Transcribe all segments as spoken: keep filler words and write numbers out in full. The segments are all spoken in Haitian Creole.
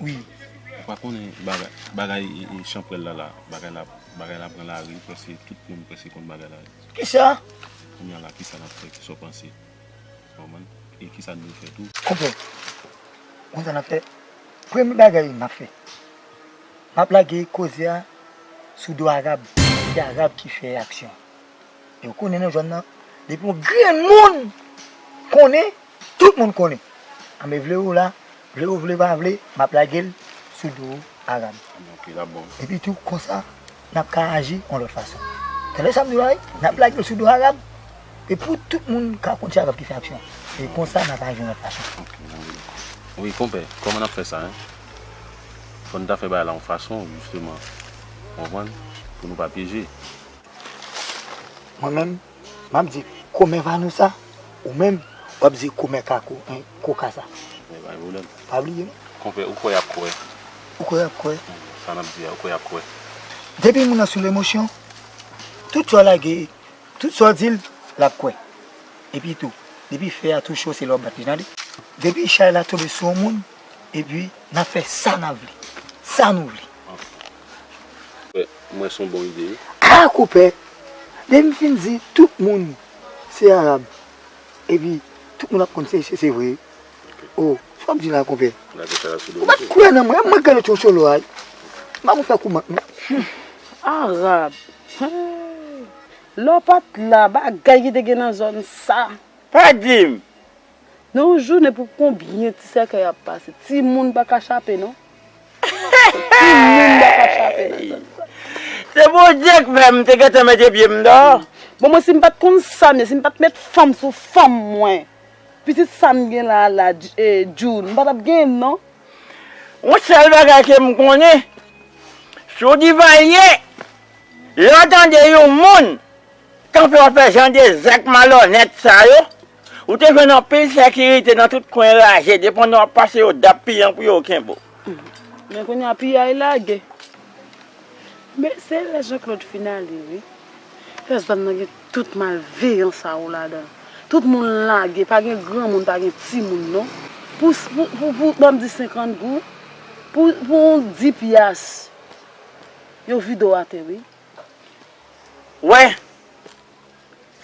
Wi. Ou pa konnen bagay, bagay e, e, chanpwèl la la, bagay la, bagay la pran lari, prèske tout moun prèske konn bagay la. Kisa? Kounye a la, kisa n ap fè, kisa w panse? Ou konprann? E kisa n dwe fè tou? Konpè, konsa n ap fè. Premye bagay n ap fè, m ap lage koze a sou do Arab. Se Arab ki fè aksyon. E ou konnen nan zòn nan, depi yon grenn moun konnen, tout moun konnen. Anben vle ou la, vle ou vle pa vle, m ap lage l sou do Arab. Anben, ok, l ap bon. Epi tou, konsa, n ap ka aji yon lòt fason. Tande sa m di w la, wi? N ap lage l sou do Arab. E pou tout moun ka konn se Arab ki fè aksyon. E konsa, n ap aji yon lòt fason. Ok, anben. Wi, konpè, kòman n ap fè sa, en? Fò n ta fè bagay la yon fason, jisteman. Ou konprann? Pou nou pa pyeje. Mwen menm, m ap di komè Vanousa, ou menm, w ap di komè Kako, en, Kokasa. Men pa gen pwoblèm. Pa bliye non. Konpè, ou kwè y ap kwè? Ou kwè y ap kwè? Sa n ap di a, ou kwè y ap kwè? Depi moun nan sou lemosyon, tout sa w lage, tout sa w di l, l ap kwè. Epi tou, depi fè a tou cho, se lè w ap bat li, tande? Depi chay la tonbe sou yon moun, epi n ap fè sa n ap vle, sa nou vle. Mwen, se yon bon ide, wi. A, konpè! Depi m fin di tout moun se Arab, epi tout moun ap konn se, se, se vre. O, sa w ap di la, konpè? Ou pa t kwè nan mwen, mwen gade choncholo a. M ap fè kouman, non? Arab. Hey. Lè w pa t la, bagay ki te gen nan zòn sa. Pa di m! Nan yon jounen pou konbyen ti sèkèy ap pase? Timoun pa ka chape non. Timoun pa ka chape nan zòn sa. Se Bondye k fè m te gentan mete pye m deyò. Bon, mwen, si m pa t konn sa m ye, si m pa t met fanm sou fanm mwen, pitit sa m gen la, la, Dj-, eh, Djoul, m pa t ap genyen l non. Yon sèl bagay ke m konnen, si w Divalye, lè w tande yon moun kanpe w ap fè jan de zak malonèt sa yo, ou te jwenn anpil sekirite nan tout kwen raje, depandan w ap pase yo d ap piyan pou yo kenbe w. Men kounye a piyay lage. Men se lè Jean Claude fin ale wi. Fè zòn nan gen tout malveyan sa yo ladan. Tout moun lage, pa gen granmoun, pa gen timoun non. Pou, pou, pou, pou, ban m di senkant goud, pou, pou yon di pyas, yo vide w atè wi. Wè,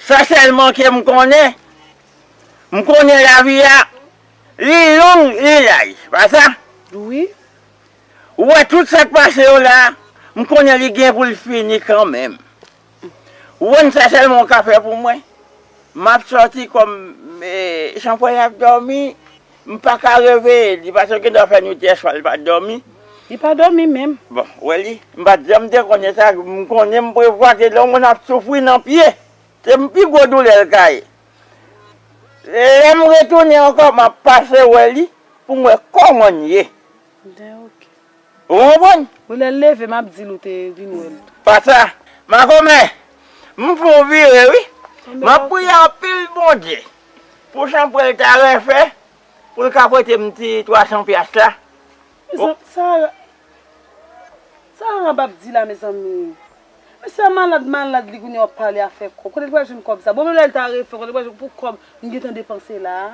sa sèlman ke m konnen, m konnen lavi a, li long, li laj, pa sa? Wi. Ou wè tout sa k pase yo la, m konnen li gen pou l fini kanmenm. Ou konn sa sèlman w ka fè pou mwen? M ap sòti kòm, e, chanpwèl ap dòmi, m pa ka reveye li, paske gen dwa fè nwit yèswa li pa t dòmi. Li pa dòmi menm. Bon, wè li, m pa t janm te konnen sa, m konnen m prevwa ke lè yon moun ap soufri nan pye, se m pi gwo doulè l ka ye. Lè m retounen ankò, m ap pase wè li pou m wè kòman l ye. Ou konprann? Bon, lè l leve, m ap di l ou te vin wè l. Pa sa, makomè, m fè w vire wi. M ap priye anpil Bondye pou chanpwèl ta refè, pou l ka prete m ti twa san pyas la. Mezanmi, sa, sa Arab ap di la, mezanmi. Mesye a malad, malad, li kounye a w ap pale afè kòb. Kote l pral jwenn kòb sa? Bon, menm lè l ta refè, kote l pral jwenn pou kòb m gentan depanse la a?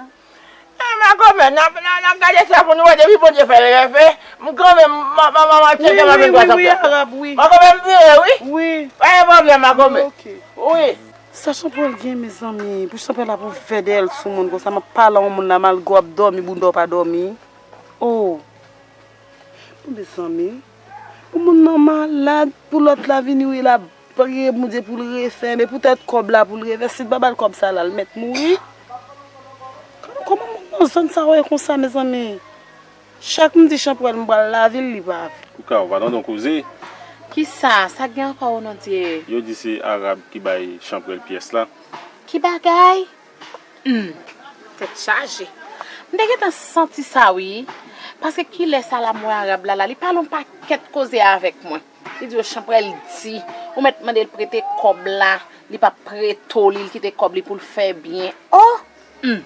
E makomè, n ap, n ap, n ap gade sa pou nou wè, depi Bondye fè l refè, m kanmenm, m, m, m, m ap tcheke m ap vin twa san pyas la. Wi, wi, wi, Arab, wi. Makomè, m vire, wi. Wi. Pa gen pwoblèm, makomè. Ok. Wi. Sa chanpwèl gen, mezanmi? Pou chanpwèl ap ouvè dèyè l sou moun konsa, m ap pale a yon moun la, malgre w ap dòmi, bounda w pa dòmi. Oh. Bon, mezanmi, pou moun nan malad, pou lòt la vini, wi, l ap priye Bondye pou l refè, men poutèt kòb la pou l refè, si l pa ba l kòb sa la, l mèt mouri. Kòman moun nan Zòn sa w ye konsa, mezanmi. Chak m di Chanpwèl m pral lavil, li pa vle. Kouka, ou pa tande yon koze? Kisa? Sa k gen ankò, o non Dye? Yo di se Arab ki bay Chanpwèl pyès la. Ki bagay? Hmm. Tèt chaje. M te gentan santi sa, wi. Paske kilè sa la m wè Arab la la, li pale yon pakèt koze avèk mwen. Li di yo Chanpwèl di, ou mèt mande l prete kòb la, li p ap prete w li, l kite kòb li pou l fè byen. Oh! Hmm.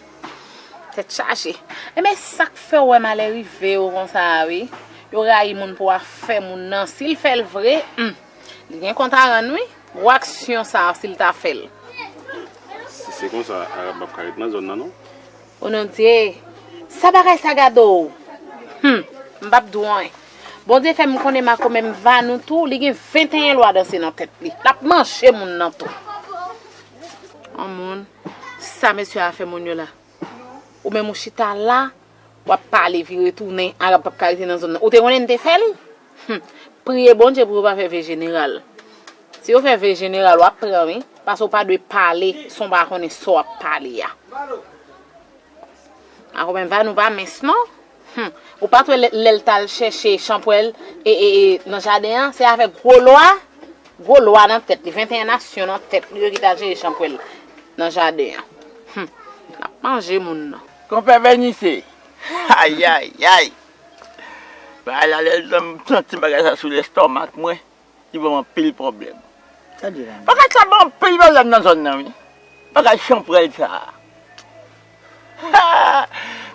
Tèt chaje. Enben, sa k fè w wè malè rive yo konsa a, wi. Yo rayi moun pou afè moun nan. Si l fè l vre, hmm, li gen kont a rann, wi. Gwo aksyon sa a, si l ta fè l. Si se konsa, Arab p ap ka ret nan zòn nan, non. O non Dye, sa bagay sa gade w? Hmm, m p ap di w anyen. Bondye fè m konnen makomè m Vanou tou, li gen venteyen lwa danse nan tèt li. L ap manje moun nan tou. An moun, sa mesye a fè moun yo la. Ou menm ou chita la, w ap pale vire tounen, Arab p ap ka rete nan zòn nan. Ou te konnen n te fè l? Hmm, priye Bondye pou yo pa fè vye jeneral. Si yo fè vye jeneral, w ap pran, wi. Paske w pa dwe pale san w pa konnen sa w ap pale a. Makomè Vanou pa mens non. Hmm. Ou pa t wè lè, lè l t al chèche Chanpwèl e, e, e, nan jaden an, se avèk gwo lwa, gwo lwa nan tèt li, venteyen nasyon nan tèt li, yo ki t al chèche Chanpwèl nan jaden an. Hmm. L ap manje moun nan. Konpè Vènise. Ayayay. Bagay la lè m santi bagay sa sou lèstòmak mwen. Li ban m anpil pwoblèm. Bagay sa ban m anpil pwoblèm nan zòn nan wi. Bagay Chanpwèl sa.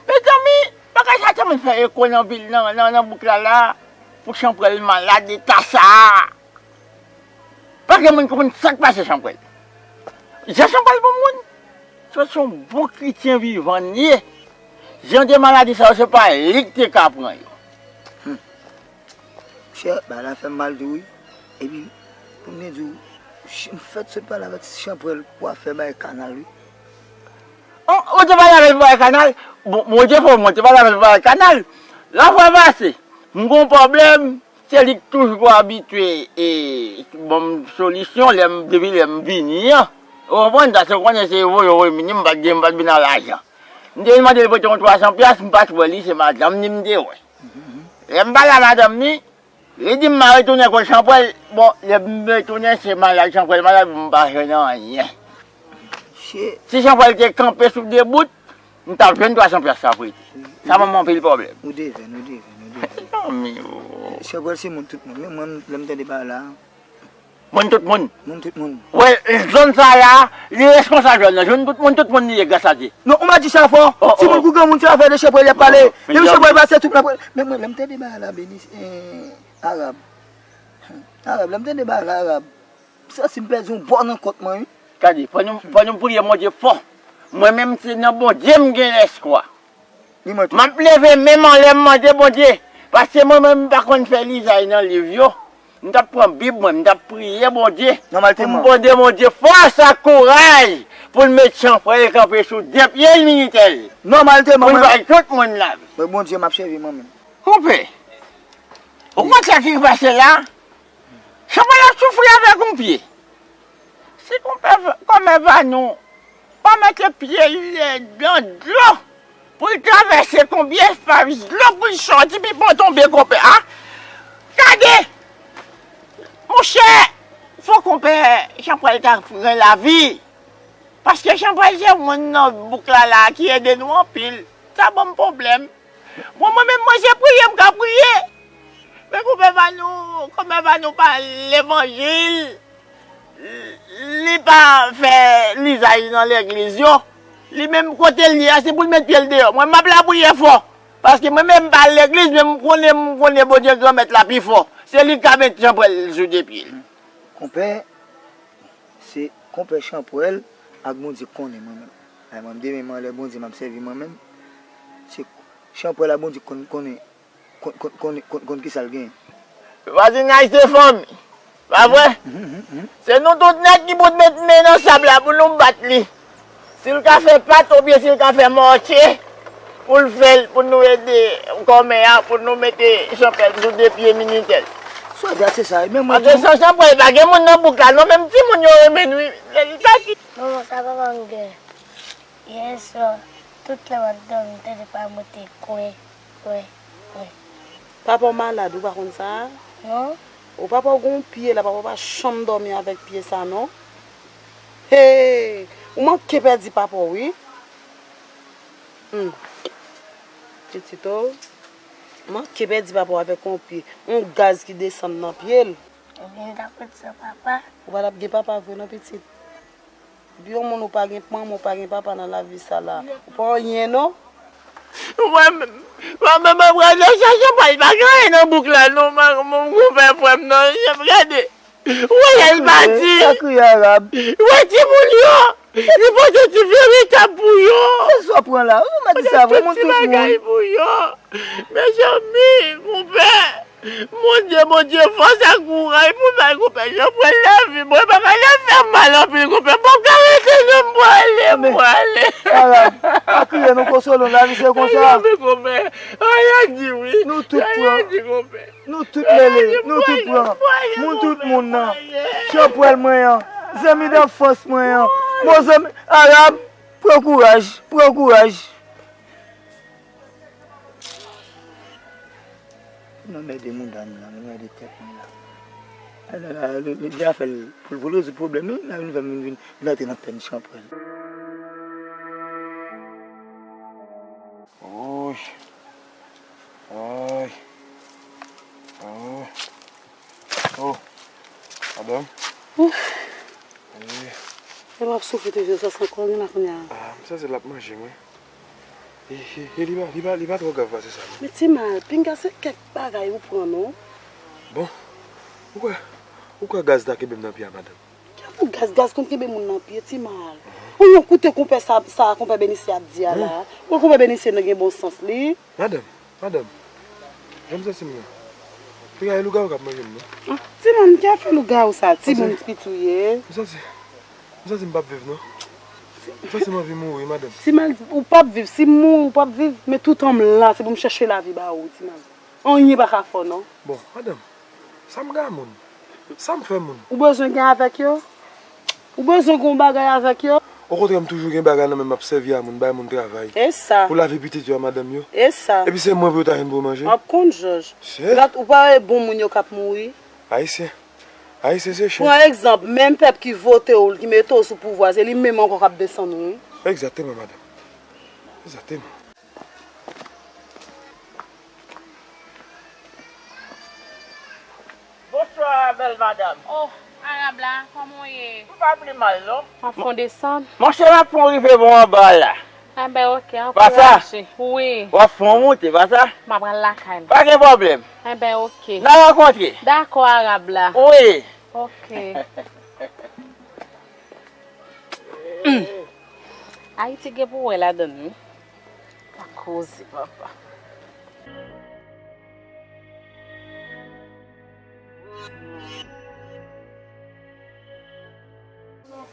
Mezanmi, bagay sa tèlman fè eko nan vil nan, nan, nan bouk la la, pou Chanpwèl malad eta sa. Pa gen moun ki konn sa k pase Chanpwèl. Jan Chanpwèl bon moun, se yon bon kretyen vivan li ye. Jan de maladi sa yo, se pa li ki te ka pran yo. Chè, bagay la fè m mal tou wi. Epi, pou m byen di w, m fèk sot pale avèk Chanpwèl pou afè bagay kanal wi. Ou te pale avè l pou bagay kanal? Bon, Bondye fò, mwen te pale avè l pou bagay kanal. Lafwa pase, m gon pwoblèm, se li k toujou abitye e, ban m solisyon lè m, depi lè m vini an. Ou konprann? Paske ou konnen se voye, voye vini, m pa t gen, m pa t vin ak lajan. M te vin mande l prete yon twa san pyas, m pa t wè li, se madanm ni m te wè. Lè m pale a madanm ni, li di m m a retounen kot Chanpwèl. Bon, lè m retounen, se malad Chanpwèl malad, m pa jwenn anyen. Si Chanpwèl te kanpe sou de bout, m t ap jwenn twa san pyas sa prete. Sa ban m anpil pwoblèm. Ou devèn, ou devèn, ou devèn. Zanmi o. Chanpwèl se moun tout moun. Men mwen, lè m tande bagay la, Moun tout moun. Moun tout moun. Wè, zòn sa la, li reskonsab zòn nan. Zòn tout moun, tout moun li ye gras a Dye. Non, ou mèt di sa fò. Timoun kou granmoun se afè de Chanpwèl y ap pale. Depi Chanpwèl pase tout nan. Men mwen, lè m tande bagay la, Benis, Arab. Arab, lè m tande bagay la, Arab. M santi m pèdi yon bò nan kont mwen wi. Gade, fò nou, fò nou priye Bondye fò. Mwen menm se nan Bondye m gen lèspwa. M ap leve men m anlè m mande Bondye. Paske mwen menm m pa konn fè lizay nan liv yo. M t ap pran bib mwen, m t ap priye Bondye. Pou m mande Bondye fòs ak kouraj pou l met Chanpwèl kanpe sou de pye l militè l. Pou l bay tout moun lavi. Mwen Bondye m ap sèvi mwen menm. Konpè, ou konn sa ki pase la? Chanpwèl ap soufri avèk yon pye. Si konpè, kòmè Vanou pa mete pye l nan dlo pou l travèse konbyen espas dlo pou l sòti pi pon tonbe konpè a. Gade! Monchè! Fò konpè Chanpwèl ta pran lavi. Paske Chanpwèl se moun nan bouk la la ki ede nou anpil. Sa ban m pwoblèm. Bon, mwen menm, mwen se priye m ka priye. Men konpè Vanou, konpè Vanou pa levanjil. Li pa fè lizaj nan legliz yo. Li menm kote l ye a, se pou l met pye l deyò. Mwen, m ap lapriyè fò. Paske mwen menm, m pa al legliz, men m konnen, m konnen Bondye Granmèt la pi fò. Se li k ka met Chanpwèl sou de pye l. Konpè, se konpè Chanpwèl ak Bondye k konnen mwen menm. Ay, mwen, m demen m anlè Bondye, m ap sèvi mwen menm. Se Chanpwèl ak Bondye k konn, konnen, konn, konn, konn, konn, konn kisa l genyen. Vwazinaj se fanmi. Pa vre? Se nou tout nèt ki pou t met men nan sab la pou nou bat li. Si l ka fè pat oubyen si l ka fè mòtye, pou l fè l, pou nou ede kòmè a, pou nou mete Chanpwèl sou de pye militè l. Sa w di a se sa wi, men mwen tou. Paske san Chanpwèl pa gen moun nan bouk la non, menm timoun yo renmen n wi. Lè li sòti. Manman, sa papa m gen? Yèswa. Tout lè m ap dòmi, m tande papa m rete kwen, kwen, kwen. Papa w malad, ou pa konn sa? Non. Ou papa w gen yon pye la, papa w pa janm dòmi avèk pye sa non. Hey! Ou manke pèdi papa w wi. Hmm. Pitit o. Ou manke pèdi papa w avèk yon pye. Yon gaz ki desann nan pye l. Ebyen, m ta konn sa papa. Ou pa t ap gen papa vre non pitit. Epi yon moun ou pa gen manman, ou pa gen papa nan lavi sa la. Ou pa anyen non. Mwen, mwen, mwen, mwen, mwen, non, Jean, Jean Paul, pa gen anyen nan bouk la, non, mwen, mwen, mwen, frè m, non, Jean, gade. Ou wè lè l pati. Sa kriye Arab. Ou wè timoun yo. Li pote ti veritab pou yo. Se sa w pran la. Ou mèt di sa vre, moun tout moun. Pote ti bagay pou yo. Mezanmi, konpè. Bondye, Bondye, fòs ak kouraj pou bay konpè Jean Paul lavi. Mwen papa la fè m mal anpil, konpè. Bon, ka rete non, m prale, m prale. Arab, pa kriye, nou konsole w, lavi se konsa. Mezanmi, konpè. Anyen di wi. Nou tout pran. Anyen di, konpè. Nou tout mele, nou tout pran. Moun tout moun nan. Chanpwèl mwen an. Zanmi danfans mwen an. Bon zanmi, Arab, pran kouraj, pran kouraj. Nou mède mouda nou la, nou mède tèt nou la. Ala, ala, li, li, li a fè l pou, pou l rezoud pwoblèm li, la vin fè m vin, vin, vin antre nan pèn chanpwèl. Woy. Ay. Oh. Oh. Madanm. Ouf. Wi. E w ap soufri toujou, sa san kò gen la kounye a. Ah, m santi l ap manje mwen. E, e, e li pa, li pa, li pa twò grav pase sa non. Men Ti Mal, pinga se kèk bagay ou pran non. Bon, ou kwè, ou kwè gaz ta kenbe m nan pye a, madanm? Ki pou gaz, gaz konn kenbe moun nan pye, Ti Mal. Ou yon koute konpè sa, sa konpè Benisye ap di a la. Ou konpè Benisye nan gen bon sans li. Madanm, madanm, jan m santi m nan. Piga e lougawou k ap manje m non. Ah, Ti Mal, ki afè lougawou sa, timoun piti w ye. M santi, m santi m p ap viv non. M santi m anvi mouri, madanm. Ti Mal, ou p ap viv, si m mouri, ou p ap viv, men toutan m la, se pou m chèche lavi ba ou, Ti Mal. Anyen pa ka fè w non. Bon, madanm, sa m gen a moun? Sa m fè moun? Ou bezwen gen avèk yo? Ou bezwen gen yon bagay avèk yo? Okontrè, m toujou gen bagay nan men m, m ap sèvi a moun, bay moun travay. E sa? Pou lavi pitit yo a madanm yo. E sa? Epi se mwen pou yo ta jwenn pou yo manje? W ap konn jòj. Se? Gad, ou pa wè bon moun yo k ap mouri? Ayisyen. Ayisyen se chen. Pran egzanp, menm pèp ki vote w, ki mete w sou pouvwa, se li menm ankò k ap desann ou, wi. Egzakteman, madanm. Egzakteman. Bonswa, bèl madanm. Oh, Arab la, kòman w ye? M pa pi mal, non. M ap fè w desann. Monchè, m ap fè w rive bò anba la. Enben, oke, ankouraje. Wi. W ap fè w moute, pa sa? M ap pral lakay m. Pa gen pwoblèm. Enben, oke. N a rankontre. Dakò, Arab la. Wi. Oke. Hmm. Ayiti gen pou wè ladann, wi. Pa koze, papa.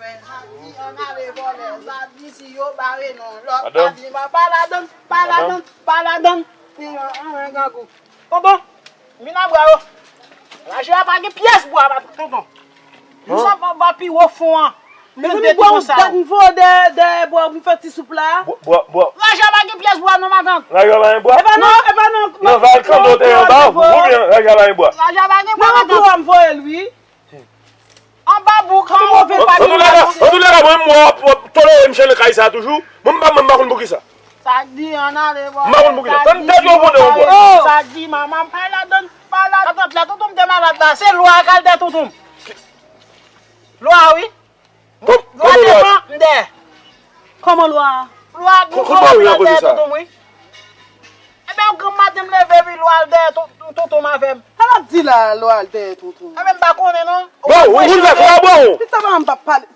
Sa di ann ale vòlè, sa di si yo bare nou, lòt pa di pa ladann, pa ladann, pa ladann. Anyen grangou. Tonton, vin a bwa yo. Raje a pa gen pyès bwa, tonton. Nou sa pa va pi wo fon an. Mezanmi, bwa yon dat m voye dèyè, dèyè bwa pou m fè ti soup la. Bwa, bwa, bwa. Raje a pa gen pyès bwa non, matant. Raje a pa gen bwa? E pa nan, e pa nan. Nan valkan do te anba ou, oubyen raje a pa gen bwa? Raje a pa gen bwa, matant. Nan bwa m voye l, wi. Anba bouk an, ou vin pa vin. Antoulèka, antoulèka, mwen, mwen, w ap, w ap tolere m chen nan kay sa toujou. Mwen, m pa, mwen, m pa konn poukisa. Sa k di ann ale, bò. M pa konn poukisa. Tann tèt yo vote yon bò. Sa k di manman m pa ladann, pa ladann. Atant, lè tonton m te malad la, se lwa a k al dèyè tonton m. Lwa a, wi. Lwa te pran m dèyè. Kòman lwa a? Lwa a di m kòman pou l al dèyè tonton m, wi. Ebyen, yon granm maten m leve, wi, lwa al dèyè ton-, tonton m avè m. Sa l ap di la, lwa al dèyè tonton m? Ebyen, m pa konnen, non. Bon, ou konn sa k lwa, bon. Pita manman m p ap pale.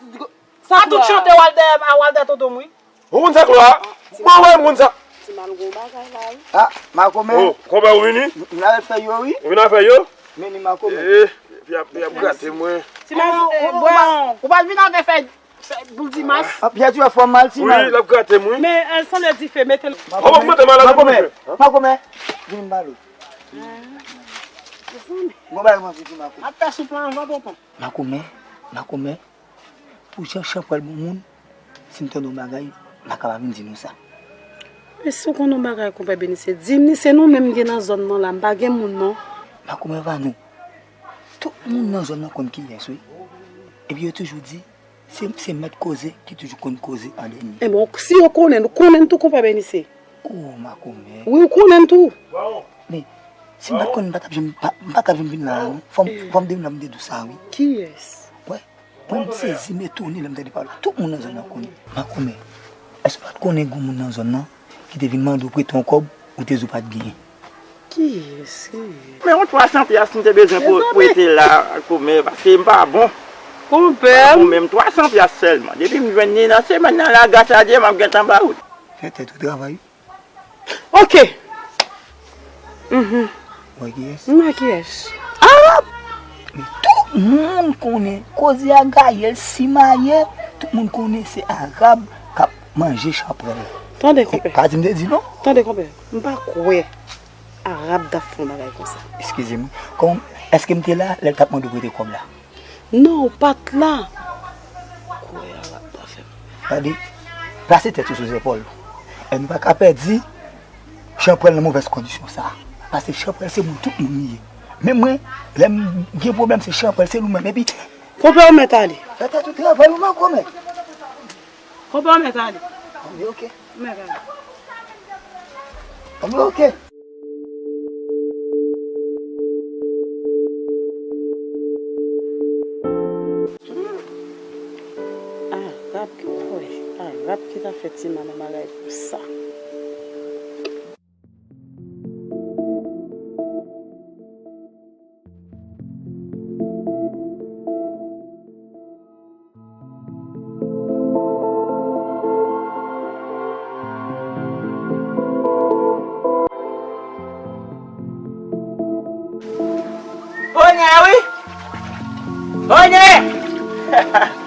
Sa tout chante w al dèyè, w al dèyè tonton m, wi. Ou konn sa k lwa? Bon, mwen, m konn sa. Ti Mal gon bagay la, wi. Ah, makomè. Oh, konpè ou vini? M, m lave fèy yo, wi. Ou vin avè fèy yo? Men ni makomè. Eh, epi y ap, y ap grate mwen. Ti Mal, eh, bon. Ou pral vin avè fèy, fèy boul dimas. Ah, pyè ti wè fò mal, Ti Mal. Wi, l ap grate m, wi. Men, eh, sanble dife, mete l. Makomè, makomè, makomè. Vin m pale w. Gon bagay m anvi di makomè. Ap fè soup lan anvan, tonton. Makomè, makomè. Pou jan Chanpwèl bon moun, si m tande yon bagay, m pa ka pa vin di nou sa. Men si w konn yon bagay, konpè Benise, di m ni, se nou menm gen nan zòn nan la, m pa gen moun non. Makomè Vanou, tout moun nan zòn nan konn kiyès wi. Epi yo toujou di, se, se mèt koze ki toujou konn koze an dènye. Ebyen, si yo konnen, nou konnen tou, konpè Benise. Oh, makomè. Wi, ou konnen tou. Men, si m pa t konnen, m pa t ap janm, pa, m pa t ap janm vin la, non. Fò m, fò m te vin la, m te di w sa, wi. Kiyès? Wè, mwen m sezi, m etone lè m tande pawòl la. Tout moun nan zòn nan konnen. Makomè, èske w pa t konnen gen moun nan zòn nan ki te vin mande w prete yon kòb, ou te di w pa t genyen? Kiyès? Kiyès? Men yon twa san pyas m te bezwen pou prete la, makomè, paske m pa bon. Konpè m. Bon, menm twa san pyas sèlman. Depi m jwenn li nan semèn nan la, gras a Dye, m ap gentan ba ou. Fè tèt ou travay. Ok. Mhm. Wè kiyès? M wè kiyès. Arab! Men tout moun konnen, koze a gaye l simaye, tout moun konnen se Arab k ap manje chanpwèl. Tande, konpè. Pa di m te di non. Tande, konpè. M pa kwè Arab t ap fè yon bagay konsa. Eskize m. Kòman, èske m te la lè l t ap mande w prete kòb la? Non, ou pa t la. Kwè Arab ta fè m. Gade, plase tèt ou sou zepòl ou. E nou pa ka pèdi Chanpwèl nan movèz kondisyon sa. Paske Chanpwèl se moun tout moun li ye. Men mwen, lè m gen pwoblèm, se Chanpwèl, se nou menm. Epi, konpè, ou mèt ale. Fè tèt ou travay ou, makomè. Konpè, ou mèt ale. Anben, ok. Ou mèt ale. Anben, ok. Arab ki kwè, Arab ki ta fè ti manman bagay pou sa. Onè wi! Onè!